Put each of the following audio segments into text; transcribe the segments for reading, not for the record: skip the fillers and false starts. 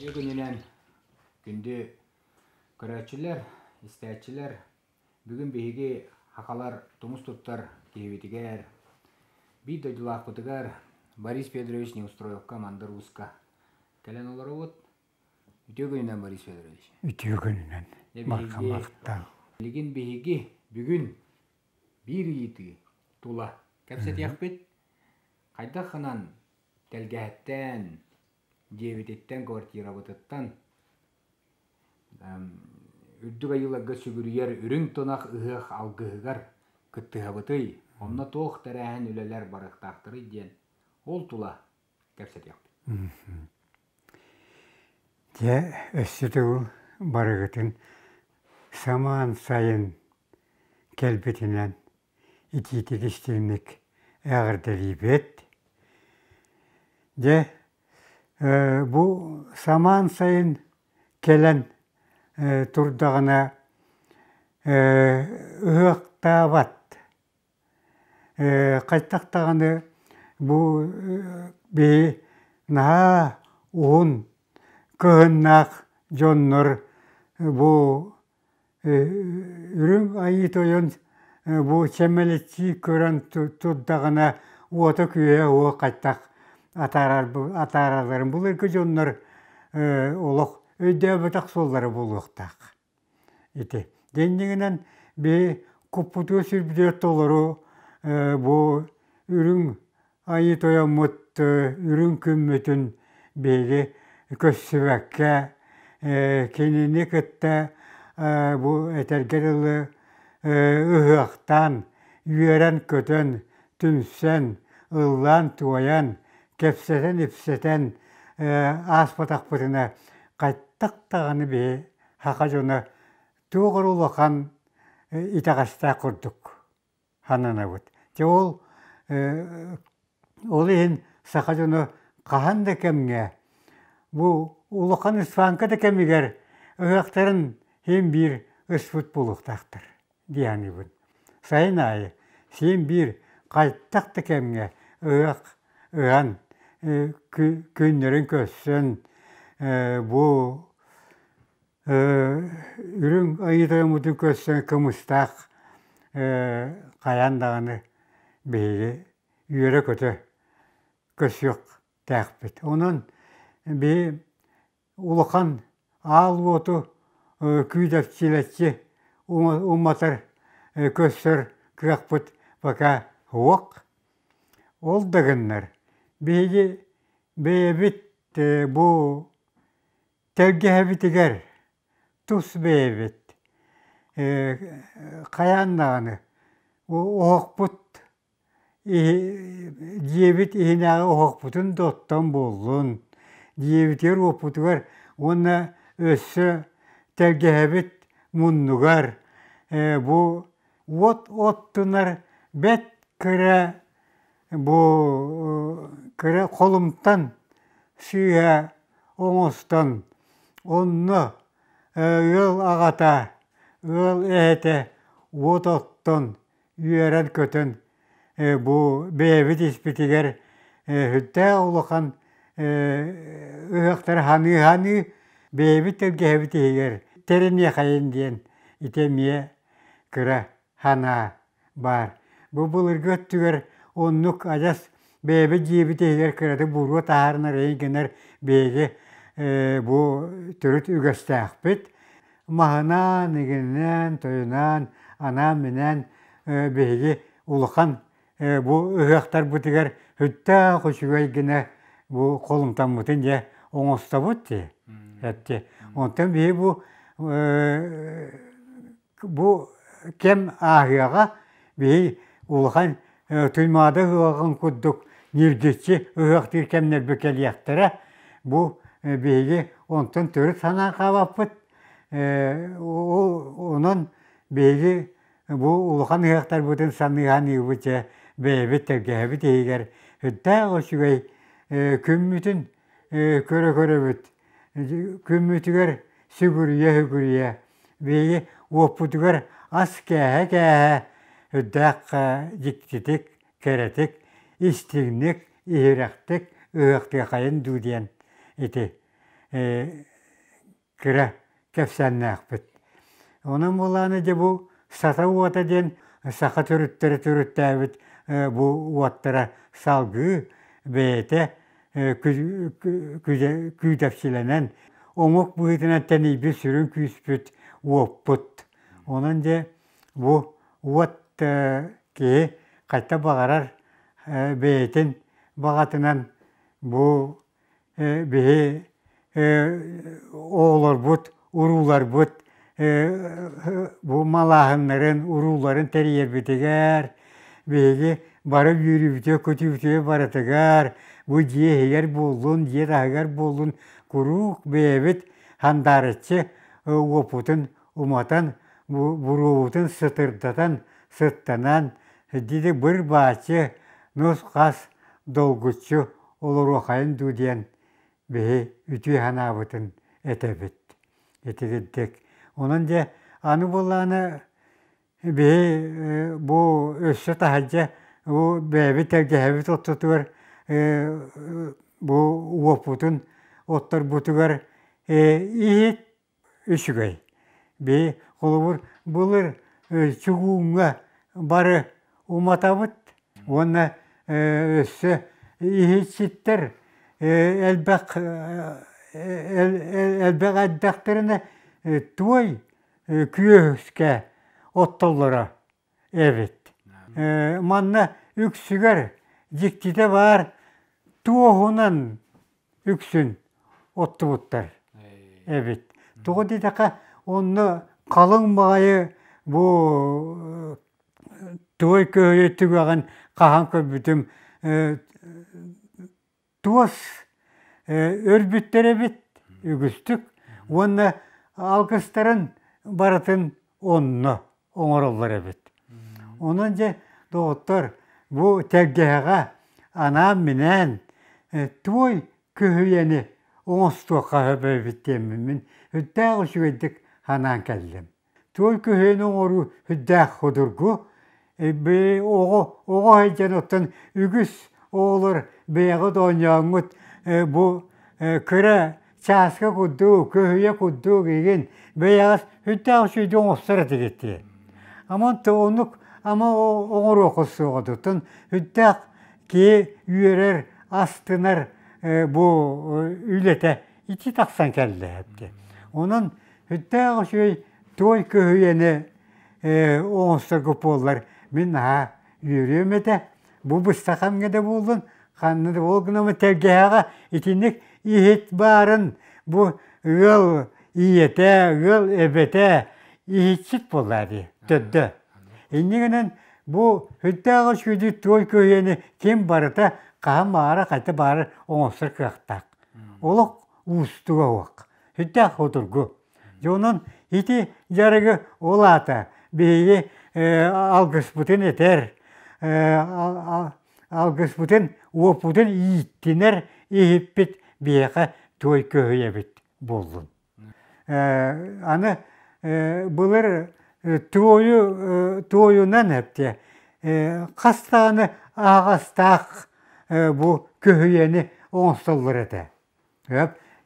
Үтүө күнүнэн күндү көрөөччүлэр, истээччилэр! Бүгүн биһиги сахалар тумус туттар киһибитигэр, биир дойдулаахпытыгар Борис Федорович Неустроевка Мандар Ууска кэлэн олоробут. Үтүө күнүнэн, Борис Федорович! Үтүө күнүнэн! Барҕа махтал! Билигин биһиги бүгүн биир ыйытыы тула кэпсэтиэхпит. Хайдах гынан тэлгэһэттэн, дьиэбититтэн, квартирабытыттан үрдүк айыыларга сүгүрүйэр үрүҥ тунах ыһыах алгыһыгар кыттыһабытый, онно туох тэрээһин үлэлэр барыахтаахтарый диэн ол тула кэпсэтиэхпит. Дьэ, өссө төгүл барыгытын самаан сайын кэлбитинэн итиитик истиҥник эҕэрдэлиибит. Дьэ, бу самаан сайын кэлэн турдаҕына ыһыахтаабат Хайдах даҕаны бу биһи наһаа уһун кыһыннаах дьоннор бу Үрүҥ Айыы Тойон бу чэмэличчи көрөн турдаҕына уота-күөһэ уо хайдах атааралларын былыргы дьоннор олох өйдөөбөтөх суоллара буолуохтаах. Ити. Дьинньигинэн биһи куппутугар сүрбүтүгэр толору бу үрүҥ Айыы Тойоммут үрүҥ күммүтүн биһиги көрсүбэккэ кинини кытта бу этэргэ дылы ыһыахтаан, үөрэн-көтөн, түмсэн, ыллаан-туойан, кэпсэтэн-ипсэтэн ааспатахпытына хайдах даҕаны биһи саха дьоно туох эрэ улахан итэҕэстээх курдук сананабыт. Дьэ ол ол иһин саха дьоно хаһан да кэмҥэ бу улахан ысфанка да кэмигэр ыһыахтарын син биир ыспыт буолуохтаахтар дии саныыбын. Сайын аайы син биир хайдах да кэмҥэ ыһыах ыһан күннэрин көрсөн бу Үрүҥ Айыы Тойоммутун көрсөн кымыстаах хайаан даҕаны биһиги үөрэ-көтө көрсүөхтээхпит. Онон биһи улахан аал уоту күүдэпчилэччи уматар көрсөр кыахпыт пока суох. Ол да гыннар биһиги бэйэбит бу Тэлгэһэбитигэр тус бэйэбит хайаан даҕаны оһохпут дьиэбит иһинээҕи оһохпутун да оттон буоллун, дьиэбитигэр-уоппутугар уонна өссө тэлгэһэбит муннугар бу уот оттунар бэрт кыра бу кыра холумтан сыыһа оҥостон онно ыал аҕата, ыал эһэтэ уот оттон үөрэн-көтөн бу бэйэбит испитигэр сүрдээх улахан ыһыахтары саныы-саныы бэйэбит тэлгэһэбит иһигэр тэриниэхэйин диэн ити эмиэ кыра санаа баар. Бу былыргы өттүгэр оннук адьас бэйэбит дьиэбит иһигэр кыратык буруо таһаарынар эйин гынар биһиги бу төрүт үгэстээхпит. Маһынан, игининэн, тойунаан, анаан-минээн биһиги улахан бу ыһыахтарбытыгар сүрдээх үчүгэй гына бу холумтаммытын дьэ оҥостобут дии. Онтон биһи бу Бу кэм ааһыаҕа биһи улахан Туймаада ыһыаҕын курдук ньиргиччи ыһыахтыыр кэмнэрбит кэлиэхтэрэ. Бу биһиги онтон төрүт санаан хаалбаппыт. Онон биһиги бу улахан ыһыахтарбытын саныы-саныыбыт дьэ бэйэбит тэлгэһэбит иһигэр сүрдээх үчүгэй күммүтүн көрө-көрөбүт. Күммүтүгэр сүгүрүйэ-сүгүрүйэ Биһиги уоппутугар ас кээһэ-кээһэ үрдээх дьиктитик, кэрэтик, истиҥник, иһирэхтик ыһыахтыахайын дуу диэн ити. кыра кэпсээннээхпит. Онон буоллаҕына дьэ бу Сата уота диэн саха төрүттэрэ төрүттээбит бу уоттара салгыы бэйэтэ күүдэпчилэнэн омук быһыытынан тэнийбит сүрүн күүспүт уоппут. Онон дьэ бу уот киһи хайта баҕарар бэйэтин баҕатынан бу биһи оҕолорбут, урууларбыт бу малааһыннарын, урууларын тэрийэрбитигэр биһиги бары үөрүүбүтүгэр-көтүүбүтүгэр барытыгар бу дьиэ иһигэр буоллун, дьиэ таһыгар буоллун куруук бэйэбит хандаарыччы уоппутун уматан, буруобутун сытырдатан, сыттанан, диди быр-бааччы нус-хас долгуччу олоруохайын дуу диэн биһи үтүө санаабытын этэбит. Итигирдик. Онон дьэ аны буоллаҕына биһи бу өссө таһырдьа бу бэйэбит тэлгэһэбит ортотугар бу уоппутун отторбутугар иһит үчүгэй. Бии холобур былыр чугууҥҥа бары уматабыт уонна өссө иһиччиттэр элбэх элбэх эрдэхтэринэ туой күөскэ оттоллоро эбит. Манна үксүгэр дьиктитэ баар туоһунан үксүн оттубуттар эбит. Тоҕо диэтэххэ, онно халыҥ баҕайы бу туой көһүйэ түгэҕин хаһан көрбүтүм туос өлбүттэр эбит үгүстүк уонна алгыстарын барытын онно оҥороллор эбит. Онон дьэ, доҕоттор, бу тэлгэһэҕэ анаан-минээн туой көһүйэни оҥостуохха сөп эбит диэммин мин сүрдээх үчүгэйдик санаан кэллим. Туой көһүйэни оҥоруу сүрдээх судургу. Оҕо оҕо сылдьан оттон үгүс оҕолор бэйэҕит оонньооҥҥут бу кыра чааска курдук, көһүйэ курдук игин бэйэҕит сүрдээх үчүгэйдик оҥостор этигит дии. Ама оннук ама оҥоруоххут суоҕа оттон сүрдээх киһи үөрэр, астынар бу үлэтэ ити тахсан кэллэ эбит. Онон сүрдээх үчүгэй туой көһүйэни оҥосторго буоллар мин наһаа үөрүөм этэ. Бу быстахамҥа да буоллун, ханна да ол гынан тэлгэһэҕэ итинник иһит баарын бу ыал ийэтэ, ыал эбэтэ иһитчит буоллаа дии төрдө. Инньэ гынан бу сүрдээх үчүгэйдик туой көһүйэни ким барыта хаһан баҕара хайта баҕарар оҥостор кыахтаах. Олох уустуга суох. Сүрдээх судургу. Дьэ онон ити дьарыгы ол аата биһиги алгыспытын этэр, алгыспытын, уоппутун ииттинэр иһиппит биһиэхэ туой көһүйэбит буоллун. Аны былыр туойу туойунан эптэ хас даҕаны аһаҕастаах бу көһүйэни оҥостоллор этэ.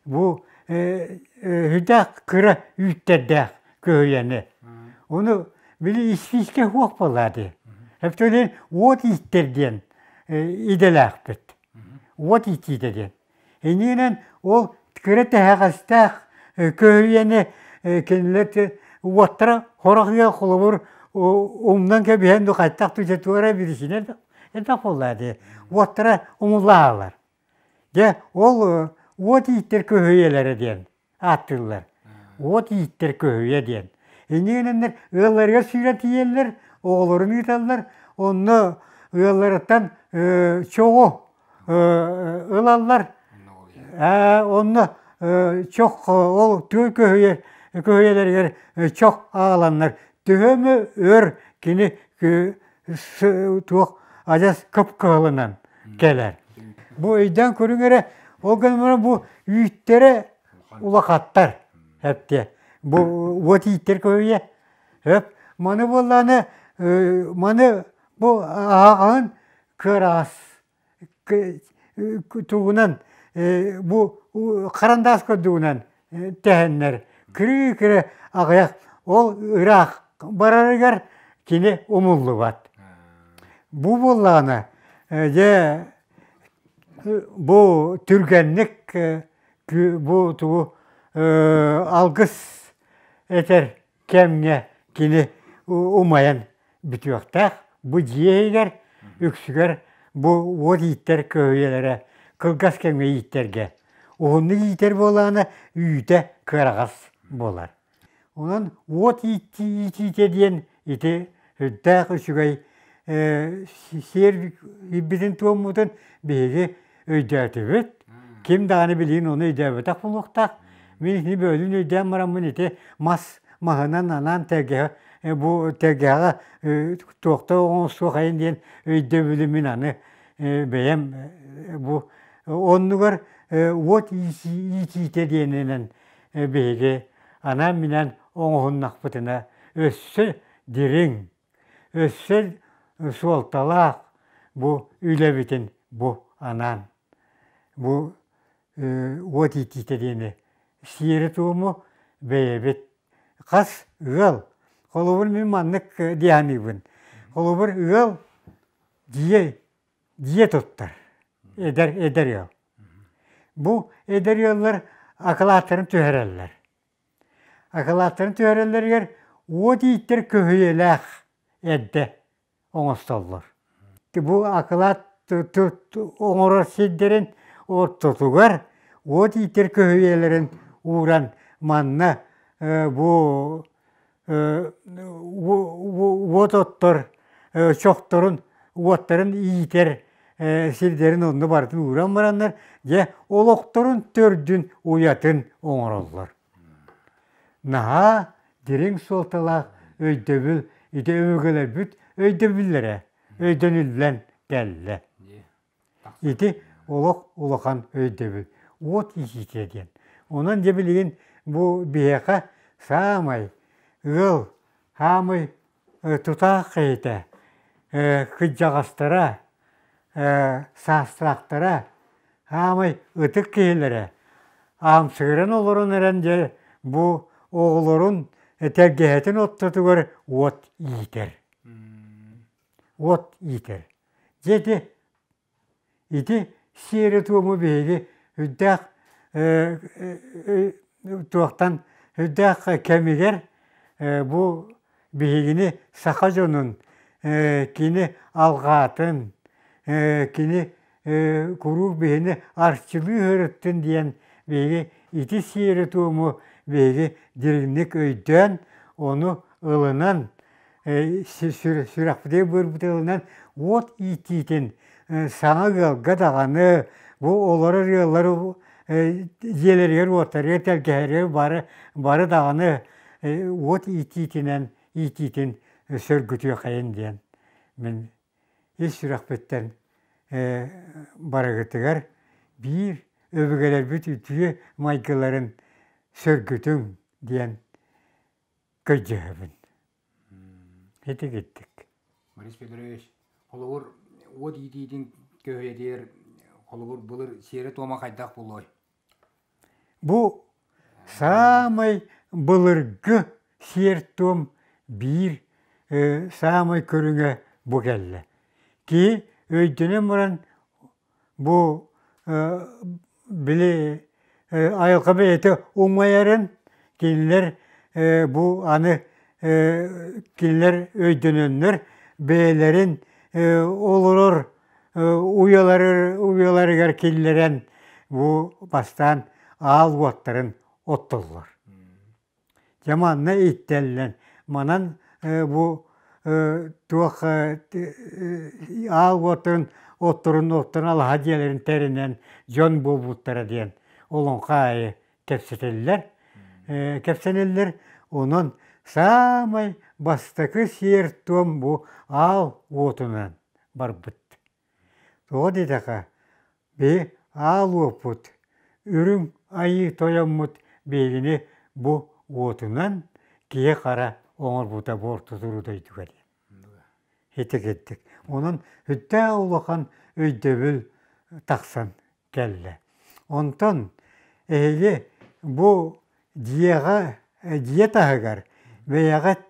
Бу сүрдээх кыра үүттэрдээх көһүйэни. Ону били испиискэ суох буоллаа дии. Эптэлин уот ииттэр диэн идэлээхпит. Уот ииттиитэ диэн. Иннинэн ол кыра тэһэҕэстээх көһүйэни кинилэр уоттара сорох ыал холобур умнан кэбиһэн ду хайтах туча туора бирисинэ элбэх буоллаа дии. Уоттара умуллаалар. Дьэ, ол уот ииттэр көһүйэлэрэ диэн ааттыыллар. Уот ииттэр көһүйэ диэн. Инньэ гынаннар ыалларыгар сүүрэн тиийэллэр, оҕолорун ыыталлар, онно ыалларыттан чоҕу ылаллар. Онно чох ол тыа көһүйэ көһүйэлэригэр чох аҕаланнар төһө өр кини туох адьас кып-кыһылынан кэлэр. Бу өйдөөн көрүҥ эрэ, ол гынан баран бу үүттэрэ улахаттар эптиэ. Бу уот ииттэр көһүйэ. Өп маны буоллаҕына маны бу аһаҕаһын кыараҕас тугунан бу харандаас курдугунан тэһэннэр кырыы-кыра аҕыйах ол ыраах барарыгар кини умуллубат. Бу буоллаҕына дьэ бу түргэнник бу тугу алгыс этэр кэмҥэ кини умайан бүтүөхтээх. Бу дьиэ иһигэр үксүгэр бу уот ииттэр көһүйэлэрэ кылгас кэмҥэ ииттэргэ. Уһуннук иитэр буоллаҕына үүтэ кыараҕас буолар. Онон уот иитиитэ диэн ити сүрдээх үчүгэй сиэр ирбитин-туоммутун биһиги өйдөөтүбүт. Ким даҕаны билигин ону өйдөөбөтөх буолуохтаах. Мин итини бөөлүүн өйдөөн бараммын ити мас маһынан анаан тэлгэһэ бу тэлгэһэҕэ туохта оҥостуох айан диэн өйдөбүлү мин аны бэйэм бу оннугар уот иитиитэ диэнинэн биһиги анаан-минээн оҥоһуннахпытына өссө дириҥ, өссө суолталаах бу үлэбитин бу анаан бу уот иитиитэ диэни сиэри-туому бэйэбит хас ыал холобур мин маннык дии саныыбын холобур ыал дьиэ дьиэ туттар эдэр эдэр ыал Бу эдэр ыаллар акылааттарын түһэрэллэр. Акылааттарын түһэрэллэригэр уот ииттэр көһүйэлээх эрдэ оҥостоллор. Бу акылаат оҥорор сирдэрин ортотугар уот ииттэр көһүйэлэрин ууран манна бу уот оттор чохторун уоттарын иитэр сирдэрин онно барытын ууран бараннар дьэ олохторун төрдүн уйатын оҥороллор. Наһаа дириҥ суолталаах өйдөбүл ити өбүгэлэрбит өйдөбүллэрэ өйдөнүллэн кэллэ. Ити олох улахан өйдөбүл. Уот иитиитэ диэн. Онон дьэ билигин бу биһиэхэ саамай ыал саамай тутаах киһитэ кырдьаҕастара, саастаахтара, саамай ытык киһилэрэ аамсыгыран олорон эрэн дьэ бу оҕолорун тэлгэһэтин ортотугар уот иитэр. Уот иитэр. Дьэ ити ити сиэри-туому биһиги үрдээх туохтан үрдээх кэмигэр бу биһигини саха дьонун кини алҕаатын, кини куруук биһини арчылыы сырыттын диэн биһиги ити сиэри-туому биһиги дириҥник өйдөөн, ону ылынан сүрэхпитигэр быарбытынан уот иитиитин саҥа ыалга даҕаны бу олорор ыаллар дьиэлэригэр-уоттарыгар тэлгэһэригэр бары бары даҕаны уот иитиитинэн иитиитин сөргүтүөххэйин диэн мин ис сүрэхпиттэн барыгытыгар биир өбүгэлэрбит үтүө майгыларын сөргүтүҥ диэн көрдьөһөбүн. Итигиттик. Борис Петрович, холобур, уот иитиитин көһүйэтигэр холобур былыр сиэрэ-туома хайдах буолуой? Бу саамай былыргы сиэр-туом биир саамай көрүҥэ бу кэллэ. Киһи өйдөнөн баран Бу били айылҕа бэйэтэ умайарын кинилэр бу аны кинилэр өйдөнөннөр бэйэлэрин олорор уйаларыгар киллэрэн бу бастаан аал уоттарын оттоллор. Дьэ манна иттэллэн, манан бу туох аал уотун отторун оттон алаһа дьиэлэрин тэринэн дьон буолбуттара диэн олоҥхо аайы кэпсэтэллэр. Кэпсэнэллэр. Онон саамай бастакы сиэр-туом бу аал уотунан барбыт. Тоҕо диэтэххэ, биһи аал уоппут, үрүҥ айыы тойоммут биһигини бу уотунан киһи-хара оҥорбута бу орто туруу дойдуга диэн. Итигирдик. Онон сүрдээх улахан өйдөбүл тахсан кэллэ. Онтон эһиги бу дьиэҕэ, дьиэ таһыгар бэйэҕит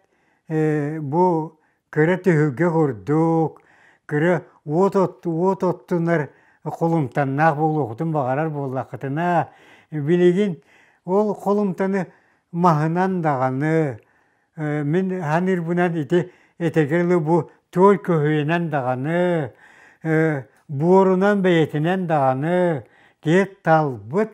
бу кыра түһүлгэ курдук, кыра уот уот оттунар холумтаннаах буолуоххутун баҕарар буоллаххытына, билигин ол холумтаны маһынан даҕаны, мин саныырбынан ити этэргэ дылы бу туой көһүйэнэн даҕаны, буорунан бэйэтинэн даҕаны киһи талбыт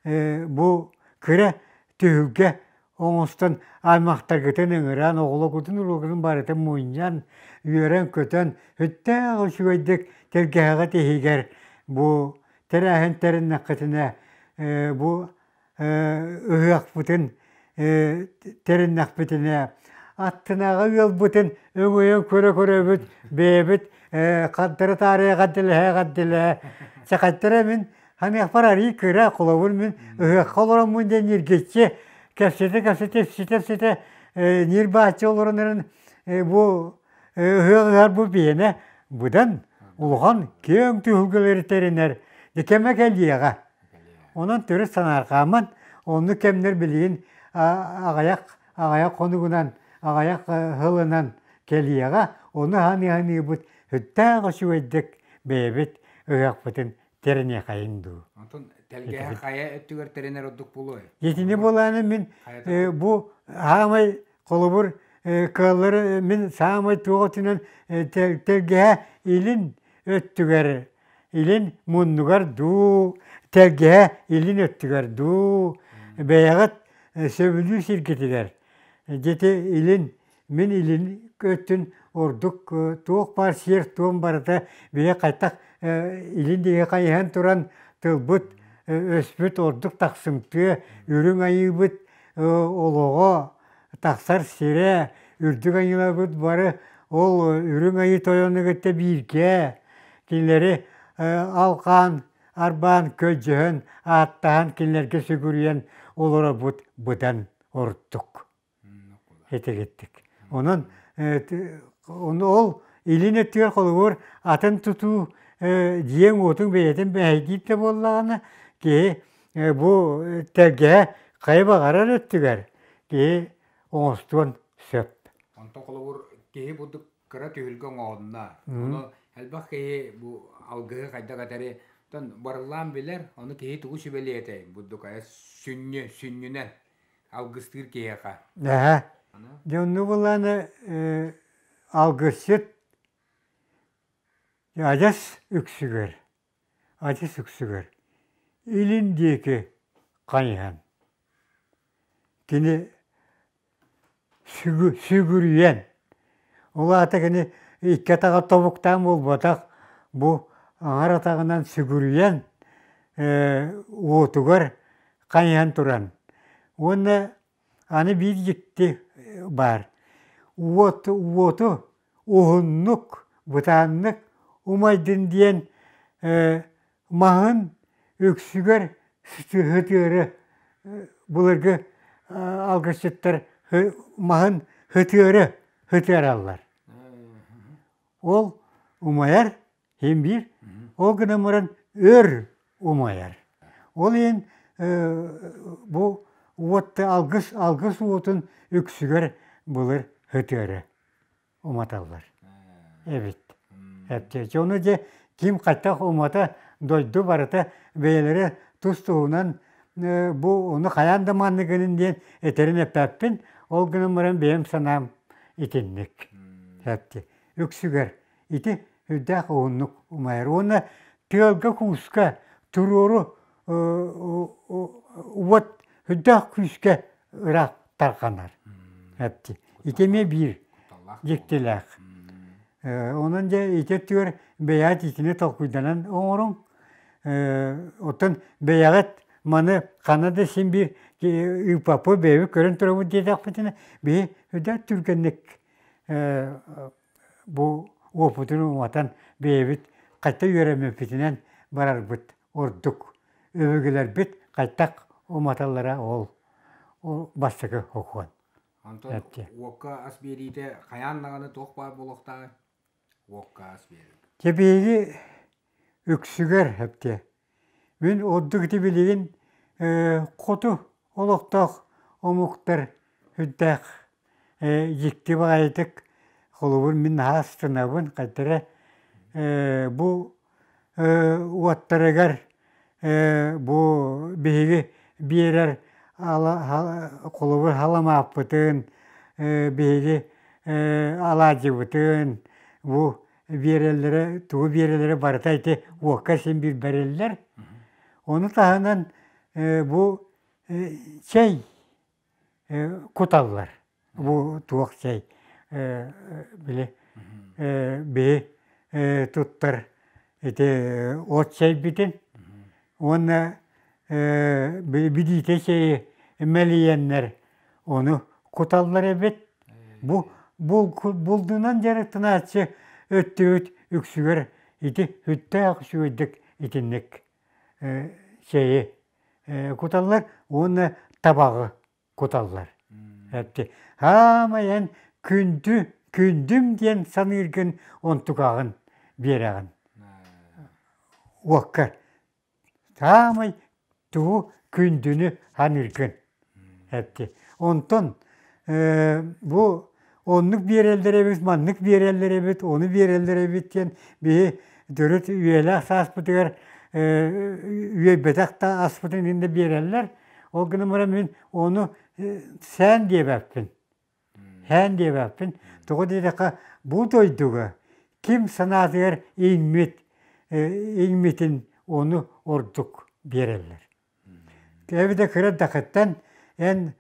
бу кыра түһүлгэ оҥостон аймахтаргытын ыҥыран, оҕолоргутун-уруулгутун барытын мунньан, үөрэн-көтөн, сүрдээх үчүгэйдик тэлгэһэҕит иһигэр бу тэрээһин тэриннэххитинэ бу ыһыахпытын тэриннэхпитинэ аттынааҕы ыалбытын өҥөйөн көрө-көрөбүт бэйэбит хантара таарыйа эҕэрдэлэһэ-эҕэрдэлэһэ чахайтара мин Ханыахпар арыый кыра, холобур мин ыһыахха олороммун диэн ньиргиччи кэпсэтэ-кэпсэтэ, ипситэ-ипситэ ньир-бааччы олорон эрэн бу ыһыах ыһар бу биэнэ быдан улахан киэҥ түһүлгэлэри тэринэр кэмэ кэлиэҕэ. Онон төрүт санаарҕааман оннук кэмнэр билигин аҕыйах аҕыйах хонугунан, аҕыйах сылынан кэлиэҕэ. Ону ханыыһаныыбыт сүрдээх үчүгэйдик бэйэбит ыһыахпытын тэриниэхэйиҥ дуу. Онтон тэлгэһэ хайа өттүгэр тэринэр ордук буолуой? Итини буолааны мин бу саамай холобур кыаллары мин саамай туох өттүнэн тэлгэһэ илин өттүгэр илин муннугар дуу тэлгэһэ илин өттүгэр дуу бэйэҕит сөбүлүүр сиргитигэр дьити илин Мин илин өттүн ордук туох баар сиэр-туом барыта бэйэ хайдах илин диэки хайыһан туран тылбыт, өспүт ордук тахсымтыа, үрүҥ айыыбыт олоҕо тахсар сирэ, үрдүк айыыларбыт бары ол үрүҥ айыы тойону кытта бииргэ кинилэри алҕаан, арбаан, көрдьөһөн, ааттаһан кинилэргэ сүгүрүйэн олоробут быдан ордук. Этигиттик. Онон ону ол илин өттүгэр холобур атын тутуу дьиэҥ-уотуҥ бэйэтин мэһэйдиир да буоллаҕына киһи бу тэлгэһэ хайа баҕарар өттүгэр киһи оҥостуон сөп. Онтон холобур киһи бурдук кыра түһүлгэ оҥоһунна. Ону элбэх киһи бу алгыһы хайдах этэри оттон барыллаан билэр, ону киһи тугу сүбэлиэ этэй бурдук сүнньү сүнньүнэн алгыстыыр киһиэхэ. Эһэ. Дьэ онно былааны алгысчыт адьас үксүгэр, адьас үксүгэр илин диэки хайыһан кини сүгүрүйэн, ол аата кини икки атаҕа тобуктаан буолбатах, бу аҥар атаҕынан сүгүрүйэн уотугар хайыһан туран уонна аны биир дьикти баар уот уоту уһуннук бытааннык умайдын диэн маһын үксүгэр сытыары былыргы алгысчыттар маһын сытыары сытыараллар ол умайар Син биир. Ол гынан баран өр умайар. Ол иһин бу уот алгыс алгыс уотун үксүгэр былыр һытыары уматаллар эбит. Эптиэчи ону дьэ ким хайдах умата дойду барыта бэйэлэрэ тус-туһунан бу ону хайаан да маннык гынын диэн этэрин эппэппин. Ол гынан баран бэйэм санаам итинник. Эпти. Үксүгэр Ити үрдээх уһуннук умайар уонна тыалга-кууска туруору уот үрдээх күүскэ ыраах тарҕанар. Ити эмиэ биир дьиктилээх. Онон дьэ ити өттүгэр бэйэҕит итини толкуйданан оҥоруҥ. Оттон бэйэҕит маны ханна да син биир ыыппаппыт бэйэбит көрөн турабыт диэтэхпитинэ биһи үрдээх түргэнник бу уопутун уматан бэйэбит хайта үөрэммиппитинэн барарбыт ордук. Өбүгэлэрбит хайдах уматаллара ол бастакы сокуон. Онтон уокка ас биэриитэ хайаан даҕаны туох баар буолуохтааҕый? Уокка ас биэрэр. Дьэ биһиги үксүгэр эптиэ. Мин ордук ити билигин хоту олохтоох омуктар үрдээх дьикти баҕайытык холобур мин наһаа астынабын хайдара бу уоттарыгар бу биһиги биэрэр холобур халамааппытын биһиги алаадьыбытын бу биэрэллэрэ тугу биэрэллэрэ барыта ити уокка син биир бэриллэр ону таһынан бу чэй куталлар бу туох чэй били биһи туттар ити от чэйбитин уонна билиитэ чэйи мэлийэннэр ону куталлар эбит бу булдунан дьарыктанааччы өттүбүт үксүгэр ити сүттээх үчүгэйдик итинник чэйи куталлар уонна табаҕы куталлар. Эпти хаамай эн күндү күндүм диэн саныыргын онтукаҕын биэрэҕин. Уокка саамай тугу күндүнү саныыргын эпти. Онтон бу оннук биэрэллэр эбит, маннык биэрэллэр эбит, ону биэрэллэр эбит диэн биһи төрүт үйэлээх сааспытыгар үөйбэтэх да аспытын иннинэ биэрэллэр. Ол гынан баран мин ону сээн диэбэппин. Сээн диэбэппин. Тоҕо диэтэххэ, бу дойдуга ким санаатыгар иҥмит, иҥмитин ону ордук биэрэллэр. Эбэтэр кыра эрдэххиттэн эн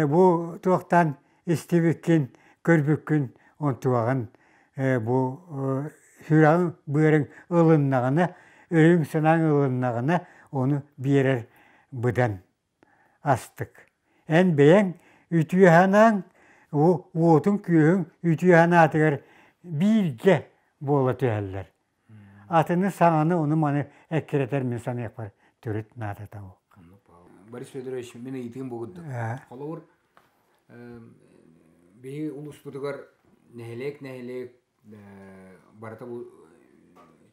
бу туохтан истибиккин, көрбүккүн онтугаҕын бу сүрэҕиҥ быарыҥ ылыннаҕына, өйүҥ-санааҥ ылыннаҕына ону биэрэр быдан астык. Эн бэйэҥ үтүө санааҥ уотуҥ-күөһүҥ үтүө санаатыгар бииргэ буола түһэллэр. Атыны саҥаны ону-маны эккирэтэр мин саныахпар төрүт наадата суох. Борис Федорович, мин ыйытыым бу курдук. Холобур, биһи улууспутугар нэһилиэк-нэһилиэк барыта бу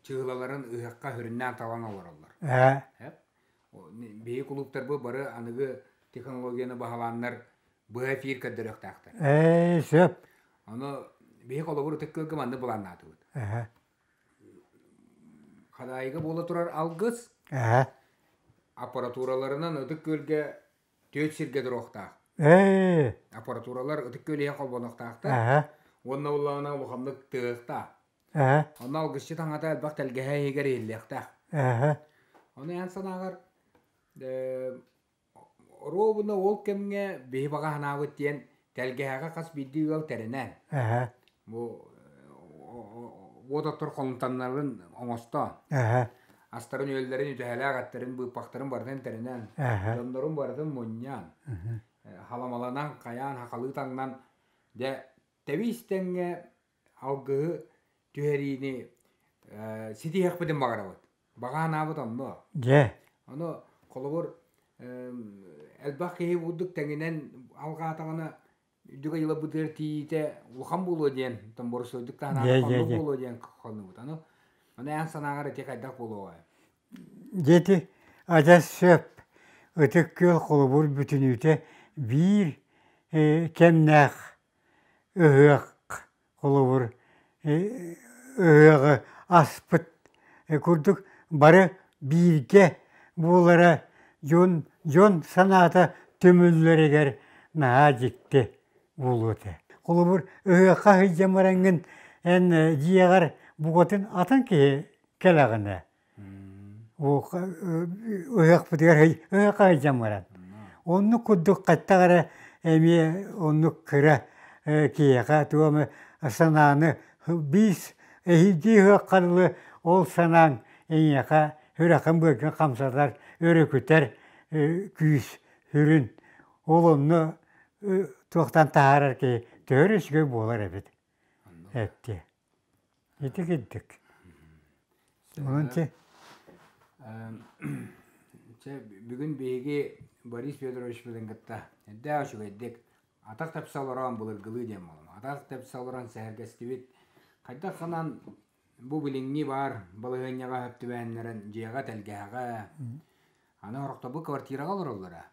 чыһылаларын ыһыахха сүрүннээн талан олороллор. Биһи кулууптарбыт бары аныгы технологияны баһылааннар быһа эфир көрдөрүөхтээхтэр. Ээ, сөп. Ону биһи холобур ытык кыылга маннык былааннаатыбыт. Хадаайыга буола турар алгыс аппаратураларынан Ытык Күөлгэ түөрт сиргэ туруохтаах. Аппаратуралар Ытык Күөл иһэ холбонуохтаахтар. Уонна улаана улаханнык тыаһыахтаах. Онно алгысчыт аҥата элбэх тэлгэһэ иһигэр иһиллиэхтээх. Ону эн санааҕар Оруобуна ол кэмҥэ биһи баҕа санаабыт диэн тэлгэһэҕэ хас биирдии ыал тэринэн бу уот оттор холумтаннарын оҥостоон астарын-үөллэрин, үтэһэлээх эттэрин, быыппахтарын барытын тэринэн, дьоннорун барытын мунньан, халамаланан, хайаан, хахалыы таҥнан, дьэ тэбис тэҥҥэ алгыһы түһэриини ситиһиэхпитин баҕарабыт. Баҕа санаабыт онно. Дьэ. Ону холобур элбэх киһи курдук тэҥинэн алҕаатаҕына үрдүк айылабытыгар тиийиитэ улахан буолуо диэн, оттон боростуойдук таһынан оннук буолуо диэн хоннубут. Аны аны эн санааҕар ити хайдах буолуоҕай? Дьэ ити адьас сөп. Ытык Күөл холобур бүтүнүүтэ биир кэмнээх ыһыах холобур ыһыаҕы аспыт курдук бары бииргэ буолара дьон дьон санаата түмүллэригэр наһаа дьикти буолуо этэ. Холобур ыһыахха сылдьан бараҥҥын эн дьиэҕэр букатын атын киһи кэлэҕинэ Ыһыахпытыгар ыһыахха сылдьан баран. Оннук курдук хаттах эрэ эмиэ оннук кыра киһиэхэ туох эмэ санааны биис эһиилдии ыһыахха дылы ол санааҥ эйиэхэ сүрэххин-быаргын хамсатар, өрүкүтэр күүс сүрүн. Ол онно туохтан таһаарар киһи төһө эрэ үчүгэй буолар эбит эттиэ. Ити курдук. Онон чэ. Чэ, бүгүн биһиги Борис Федоровичпытын кытта эрдээх үчүгэйдик атах тэпсэ олорон былыргылыы диэн буоллум. Атах тэпсэ олорон сэһэргэстибит. Хайдах ханан Бу билиҥҥи баар балаһыанньаҕа сөп түбэһиннэрэн дьиэҕэ, тэлгэһэҕэ, аны сорохторбут квартираҕа олороллоро.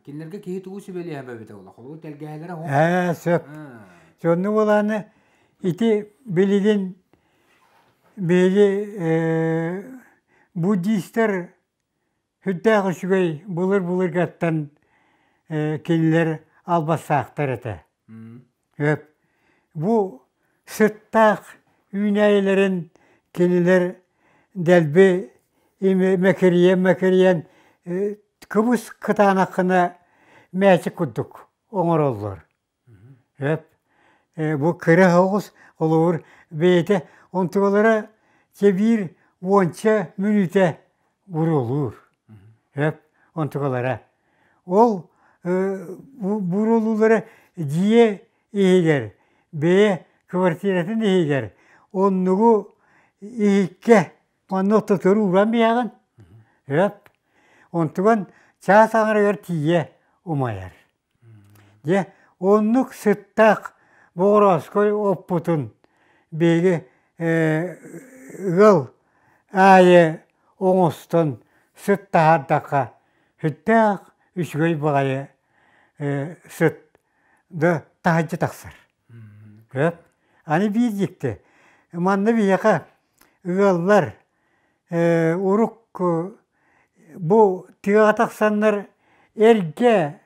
Кинилэргэ киһи тугу сүбэлиэһэ эбитэ буолла? Холобур, тэлгэһэлэрэ оһох. Ээ, сөп. Сонно буолааны ити билигин биһиги буддистар сүрдээх үчүгэй былыр-былыргаттан кинилэр албастаахтар этэ. Өп. Бу сыттаах үүнээйилэрин кинилэр дэлби мэкирийэн-мэкирийэн кыбыс кытаанаххына мээчик курдук оҥороллор. Эп бу кыра оҕус холобур бэйэтэ онтугалара чэ биир уонча мүнүүтэ буруолуур. Эп онтугалара. Ол буруолуулара дьиэ иһигэр, бэйэ квартиратын иһигэр оннугу иһиккэ манна ортотугар ууран биһэҕин. Эп онтуган чаас аҥарыгар тиийэ умайар. Дьэ, оннук сыттаах Боҕорооской оппутун биһиги ыал аайы оҥостон сыт таһаардахха сүрдээх үчүгэй баҕайы сыт да таһырдьа тахсар. Сөп. Аны биир дьикти, манна биһиэхэ ыаллар урукку бу тыаҕа тахсаннар эргэ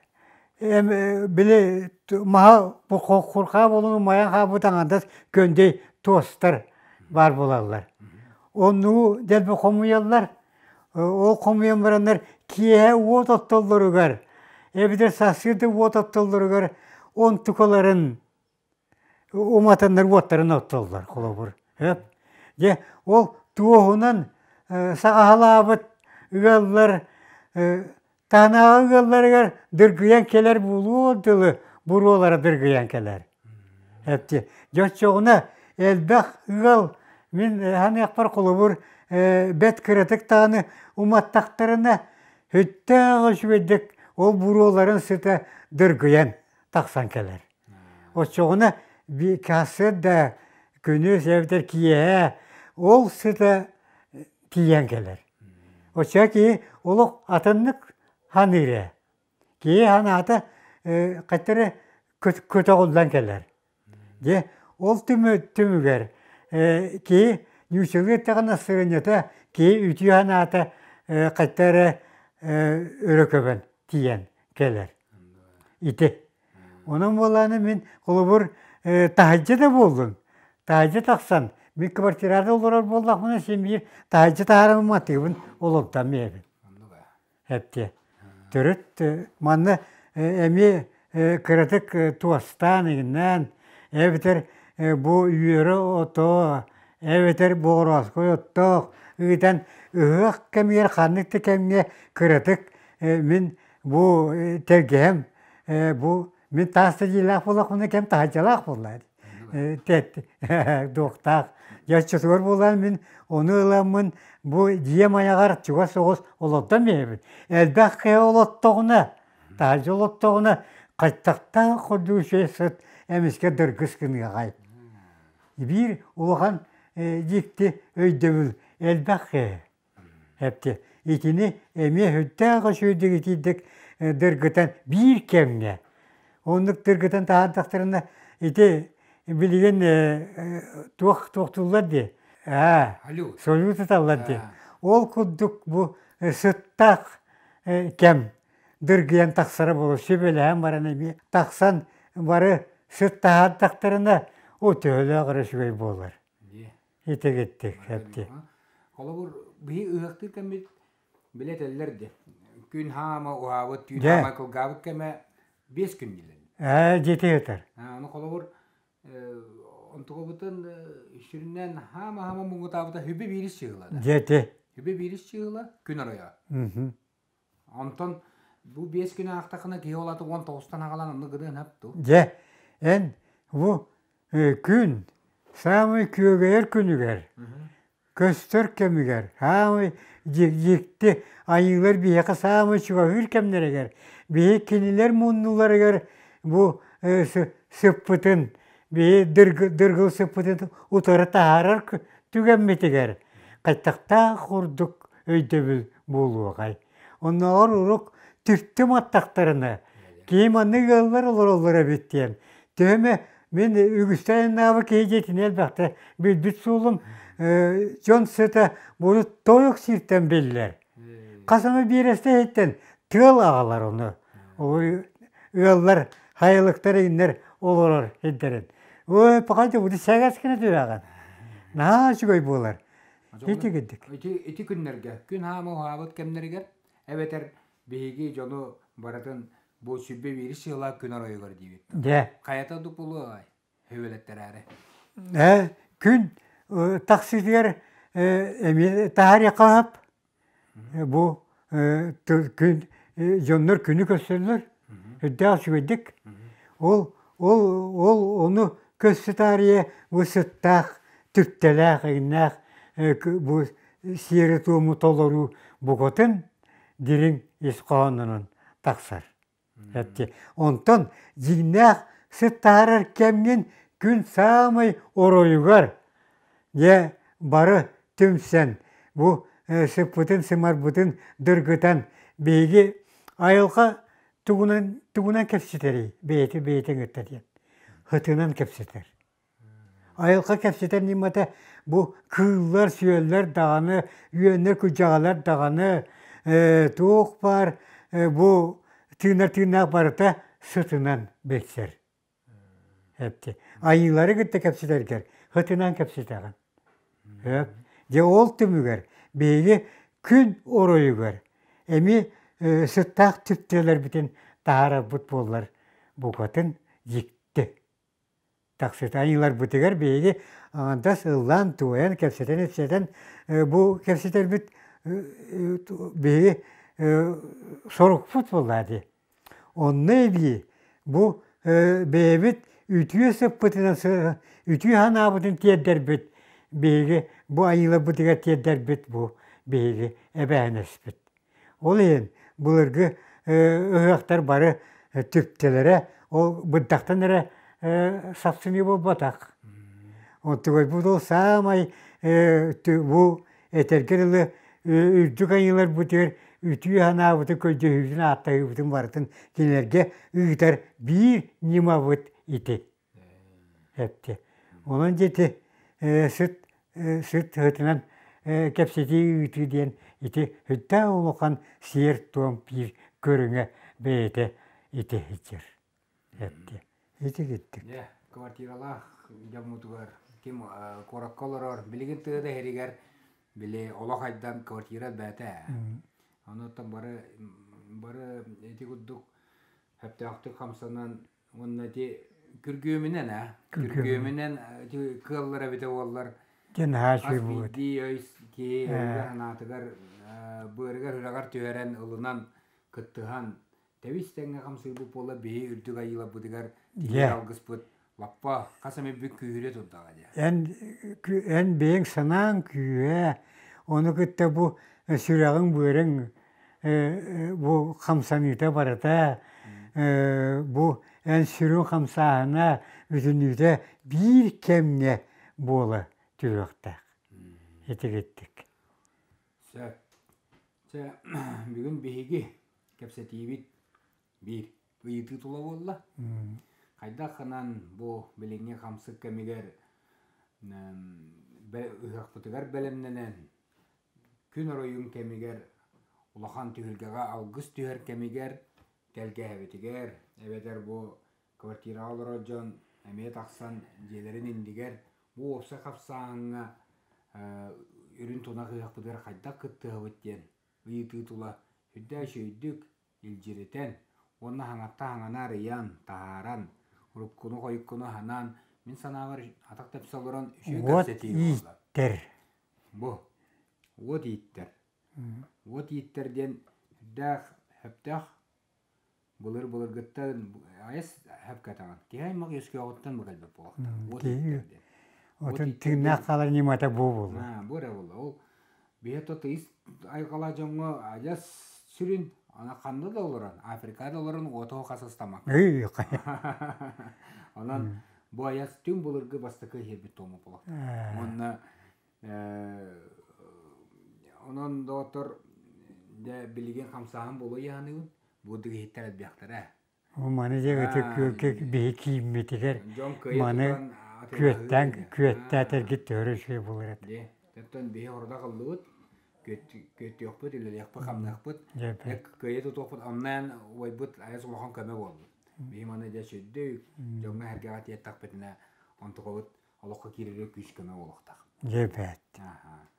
били маһа курхаа буолан умайан хаалбыт аҥардас көндей туостар баар буолаллар. Оннугу дэлби хомуйаллар. Ол хомуйан бараннар киэһэ уот оттоллоругар эбэтэр сарсыарда уот оттоллоругар онтукаларын уматаннар уоттарын оттоллор холобур. Сөп. Дьэ ол туоһунан саҕаһалаабыт ыаллар таһынааҕы ыалларыгар дыргыйан кэлэр буолуо дылы буруолара дыргыйан кэлэр. Эпти. Дьэ оччоҕуна элбэх ыал мин саныахпар холобур бэт кыратык даҕаны уматтахтарына сүттээх үчүгэйдик ол буруоларын сыта дыргыйан тахсан кэлэр. Оччоҕуна сарсыарда күнүс эбэтэр киэһэ ол сыта тиийэн кэлэр. Оччоҕо киһи олох атыннык саныыр ээ. Киһи санаата хайта эрэ көтөҕүллэн кэлэр. Дьэ ол түмүгэр киһи нууччалыы эттэҕинэ сырынньата киһи үтүө санаата хайта эрэ өрө көбөн тиийэн кэлэр. Ити. Онон буоллаҕына мин холобур таһырдьа да буоллун, таһырдьа тахсан мин квартирада олорор буоллахпына син биир таһырдьа таһааран матыыбын олордон биэрэбин. Эптиэ. Төрүт манна эмиэ кыратык туостаан иҥнээн эбэтэр бу үөрэ ото эбэтэр боҕорооску оттоох ыытан ыһыах кэмигэр ханнык да кэмҥэ кыратык мин Бу тэлгэһэм бу мин таас да дьиэлээх буоллахпына кэм таһырдьалаах буолла дуохтаах. Дьэ оччотугар буолан мин ону ыламмын бу дьиэм айаҕар чугас соҕус олордон биэрэбин. Элбэх киһи олоттоҕуна, таһырдьа олоттоҕуна хайтахтаах курдук үчүгэй сыт эмискэ дыргыс гыныаҕай. Биир улахан дьикти өйдөбүл элбэх киһи. Эпти итини эмиэ сүрдээх үчүгэйдик итиирдик дыргытан биир кэмҥэ оннук дыргытан таһаардахтарына ити билигин туох туохтууллар дии аа салют ыталлар дии ол курдук бу сыттаах кэм дыргыйан тахсара буолуо сүбэлэһэн баран эмиэ тахсан бары сыт таһаардахтарына о төһөлөөх эрэ үчүгэй буолар Итигиттик эпти. Холобур, биһи ыһыахтыыр кэммит билэ этэллэр де. Күн хаама уһаабыт, түүн хаама кылгаабыт кэмэ 5 күн дииллэр. Ээ, дьити ытар. Аны холобур, онтугабытын сүрүннээн хаама-хаама муҥутаабыта хүбү биирис чыһыла. Дьити. Хүбү биирис чыһыла күн оройо. Онтон бу 5 күн аахтахына киһи ол аты 19-тан аҕалан онно гыныан хап ту. Дьэ, эн бу күн саамай күөгэйэр күнүгэр, көстөр кэмигэр, саамай дьикти айыылар биһиэхэ саамай чугаһыыр кэмнэригэр, биһи кинилэр муннуларыгар бу сыппытын, биһи дыргыл сыппытын утары таһаарар түгэммитигэр хайтахтаах курдук өйдөбүл буолуоҕай. Оннооҕор урук түртүм аттахтарына киһи маннык ыаллар олороллор эбит диэн төһө эмэ мин үгүстэр айаннаабы киһи дьиэтин элбэхтэ билбит суолум дьон сыта бурут тойук сиртэн биллэр. Хас эмэ биэрэстэ иһиттэн тыал аҕалар ону. Ыаллар хайылыктар иҥнэр олорор сирдэрин. Ой, пахайте, бу сэгэс гына түһэҕин. Наһаа үчүгэй буолар. Ити курдук. Ити, ити күннэргэ, күн хаама уһаабыт кэмнэригэр, эбэтэр биһиги дьону барытын бу сүбэ биир сыала күн оройугар диибит. Дьэ. Хайата ордук буолуоҕай? Һүбэлэттэрээри. Ээ, күн тахсыытыгар эмиэ таһаарыахха сөп. Бу күн дьоннор күнү көрсөллөр, үрдээх үчүгэйдик. Ол ол ол ону көрсө таарыйа бу сыттаах, түптэлээх, иҥнээх бу сиэри-туому толоруу букатын дириҥ ис хоһоонунан тахсар. Онтон дьиҥнээх сыт таһаарар кэмҥин күн саамай оройугар дьэ бары түмсэн бу сыппытын-сымарбытын дыргытан биһиги айылҕа тугунан тугунан кэпсэтэрий бэйэтэ бэйэтин кытта диэн һытынан кэпсэтэр. Айылҕа кэпсэтэр ньымата бу кыыллар-сүөллэр даҕаны, үөннэр-күдьэҕэлэр даҕаны туох баар бу тыынар тыыннаах барыта сытынан билсэр. Айыылары кытта кэпсэтэргэр сытынан кэпсэтэҕин. Дьэ ол түмүгэр биһиги күн оройугар эмиэ сыттаах түптэлэрбитин таһаарарбыт буоллар букатын дьикти. Тахсыта айыыларбытыгар биһиги аҥардас ыллаан-туойан, кэпсэтэн-ипсэтэн бу кэпсэтэрбит биһиги сорукпут буоллаа дии. Онно эбии бу бэйэбит үтүө сыппытынан үтүө санаабытын тиэрдэрбит биһиги бу айыыларбытыгар тиэрдэрбит бу биһиги эбээһинэспит. Ол иһин былыргы ыһыахтар бары түптэлэрэ ол бырдахтан эрэ сапсыныы буолбатах. Онтугайбыт ол саамай бу этэргэ дылы үрдүк айыыларбытыгар үтүө санаабытын, көрдөһүүбүтүн, ааттаһыыбытын барытын кинилэргэ ыытар биир ньымабыт ити. Эттэ. Онон дьэ ити сыт сыт сытынан кэпсэтии ыытыы диэн ити сүрдээх улахан сиэр-туом биир көрүҥэ бэйэтэ ити сылдьар. Эттэ. Ити киттик. Дьэ, квартиралаах дьоммутугар ким куоракка олорор, билигин тыа да иһэригэр били олох айдан квартира элбээтэ. Онуттан бары бары ити курдук сөптөөхтүк хамсанан Уонна ити күргүөмүнэн аа күргүөмүнэн ити кыаллар эбитэ буоллар Дьэ наһаа хас үчүгэй буолуо этэ. биирдии өй киһи өйүгэр-санаатыгар быарыгар-сүрэҕэр түһэрэн ылынан кыттыһан тэбис-тэҥҥэ хамсыырбыт буолла биһи үрдүк айыыларбытыгар Дьэ тиийэр алгыспыт лаппа хас эмэ бүк күүһүрэ турдаҕа дии. Эн эн бэйэҥ санааҥ күүһэ, ону кытта бу сүрэҕиҥ-быарыҥ бу хамсаныыта барыта, бу эн сүрүн хамсааһына бүтүннүүтэ биир кэмҥэ буола түһүөхтээх. Итигиттик. Сөп. Чэ, бүгүн биһиги кэпсэтиибит биир ыйытыы тула буолла. Хайдах гынан бу билиҥҥи хамсык кэмигэр ыһыахпытыгар бэлэмнэнэн, күн оройун кэмигэр улахан түһүлгэҕэ алгыс түһэр кэмигэр тэлгэһэбитигэр эбэтэр бу квартираҕа олорор дьон эмиэ тахсан дьиэлэрин иннигэр бу уопсай хапсааһыҥҥа үрүн тунах ыһыахпытыгар хайдах кыттыһабыт диэн ыйытыы тула сүрдээх үчүгэйдик илдьиритэн уонна хаҥатта хаҥаны арыйан, таһааран, уруккуну-хойуккуну аһынан, мин санаабар атах тэпсэ олорон үчүгэй Уот кэпсэтии буолла. ииттэр. Бу уот ииттэр. Уот ииттэр диэн сүрдээх сөптөөх былыр-былыргыттан айас сөпкө этэҕин. Киһи аймах үөскүөҕүттэн бу кэлбит буолуохтаах. Уот ииттэр Киһи диэн. Уот отун ииттэр тыыннаах диэн хаалар ньымата бу буолла. Бу эрэ буолла. Ол Биһи тыйыс айылҕалаах дьоҥҥо адьас сүрүн аны ханна да олорон, Африкаҕа да олорон уоту хасыстамакка. Онон бу айас түҥ былыргы бастакы иһирбит туома буолуохтаах. Уонна Онон доҕоттор, дьэ билигин хамсааһын буолуо дьаһаныыбын, бу иһиттэр элбэхтэрэ. Маны дьэ Ытык Күөлгэ биһи кииммитигэр маны күөттээн күөtтээтэргит төһөрө үчүгэй буолар этэ. Дьэ, оттон биһи ордох ыллыбыт, күөттүөхпүт, үлэлиэхпит, хамныахпыт, кыайа тутуохпут, оннан убайбыт айас улахан көмө буолбут. Биһи маны дьэ сүрдүк, дьоҥҥо сэргэҕэ тиэртэхпитинэ, онтукабыт олоххо киирэргэ күүс көмө буолуохтаах. Дьэ бэт. Аха.